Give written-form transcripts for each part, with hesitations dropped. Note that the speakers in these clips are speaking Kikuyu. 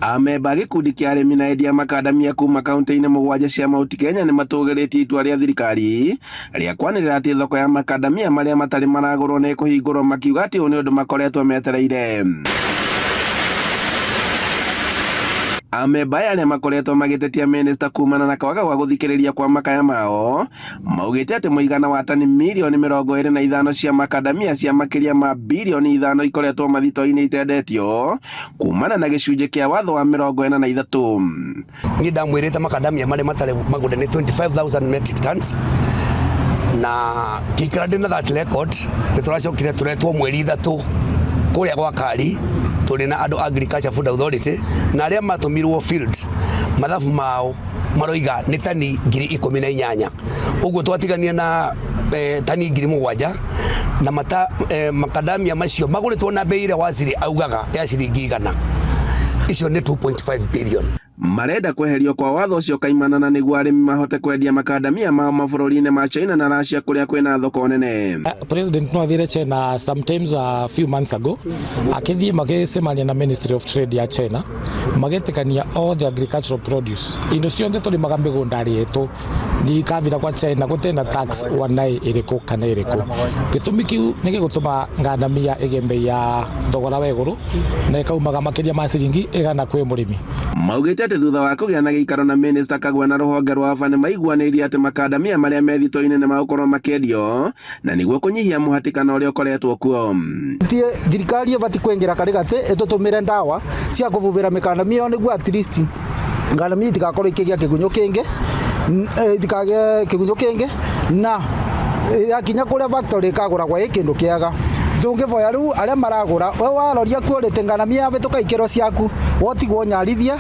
Amemba a gĩkundi kĩa arĩmi na endia makandamia kuma kaunti-inĩ mũgwanja cia Mount Kenya nĩ matũgĩrĩtie itua rĩa thirikari rĩa kwanĩrĩra atĩ thoko ya makandamia marĩa matarĩ maragũrwo nĩ ĩkũhingũrwo, makiuga atĩ ũũ nĩ ũndũ makoretwo metereire. Amemba aya arĩa makoretwo magĩtetia mĩnĩsta kumana na kwaga gwa gũthikĩrĩria kwa makaya mao maugĩte atĩ mũigana wa tani mirioni 25 cia makandamia cia makĩria ma birioni 5 ikoretwo mathito-inĩ itendetio kumana na gĩcunjĩ kĩa watho wa 43. Niĩ ndamwĩrĩte makadamia marĩa matarĩ magũre nĩ 25,000 metric tons na ngĩikara ndĩ na that record. Nĩ tũracokire tũretwo mweri 3 kũrĩa gwa Kari tũrĩ na andũ Agriculture Food Authority na arĩa matũmirwo field, mathabu mao maroiga nĩ tani 18,000. Ũguo twatigania na tani 7,000 na mata makadamia macio magũrĩtwo na bei ĩrĩa waziri augaga ya ciringi 100, icio nĩ 2.5 billion. Marenda kweherio kwa watho ũcio kaimana na nĩguo arĩmi mahote kwendia makandamia mao mabũrũri-inĩ ma China na Russia kũrĩa kwĩna thoko nene. President no athire China sometimes a few months ago, akĩthiĩ magĩcemania na Ministry of Trade ya China, magĩtĩkania all the agricultural produce, indo ciothe tũrĩmaga mĩgũnda yetu ikavira kwa China gũtena tax wanai ĩrĩkũ kana ĩrĩkũ. Gĩtũmi kĩu nĩ gĩgũtũma ngandamia ĩgĩe mbei ya thogora wa igũrũ na ĩkaumaga makĩria ma ciringi 100 kwĩ mũrĩmi. Maugĩte atĩ thutha wa kũgĩa na gĩikaro na mĩnĩsta Kagwe na rũhonge rwa AFA, nĩ maiguanĩirie atĩ makandamia marĩa me thito-inĩ nĩ magũkorwo makĩendio na nĩguo kũnyihia mũhatĩkano ũrĩa ũkoretwo kuo. Thiĩ thirikari ĩbatiĩ kũingĩra karĩgatĩ ĩtũtũmĩre ndawa cia kũbubĩra mĩkandamia ĩyo nĩguo at least ngandamia itigakorwo ikĩgĩa kĩgunyũ kĩngĩ, itikagĩe kĩgunyũ kĩngĩ, na yakinya kũrĩa factory ĩkagũragwo ĩ kĩndũ kĩega. Tũngĩboya rĩu arĩa maragũra, we waroria quality ngandamia yahĩtũka ikĩro ciaku, wotigwo ũnyarithie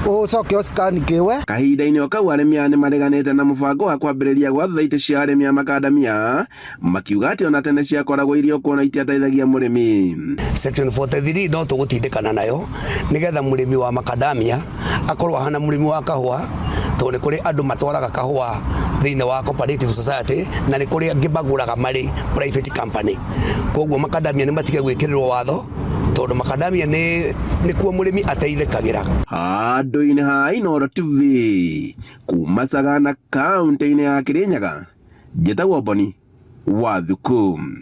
ũcoke ũscan kĩwe. Kahinda-inĩ o kau, arĩmi aya nĩ mareganĩte na mũbango wa kwambĩrĩria gwa thothaitĩ cia arĩmi a makandamia, makiuga atĩ ona tene ciakoragwo irĩ o kuo na itiateithagia mũrĩmi. Section 43 no tũgũtindĩkana nayo nĩgetha mũrĩmi wa makadamia akorwo ahana mũrĩmi wa kahũa, tondũ nĩ kũrĩ andũ matwaraga kahũa thĩinĩ wa cooperative society na nĩ kũrĩ angĩ magũraga marĩ private company. Koguo makadamia nĩ matige gwĩkĩrĩrwo watho, tondũ makadamia nĩ nĩkuo mũrĩmi ateithĩkagĩra. Handũ-inĩ ha Inooro TV kuma Sagana, kaunti-inĩ ya Kirinyaga, njĩtagwo Boni wa Thuku.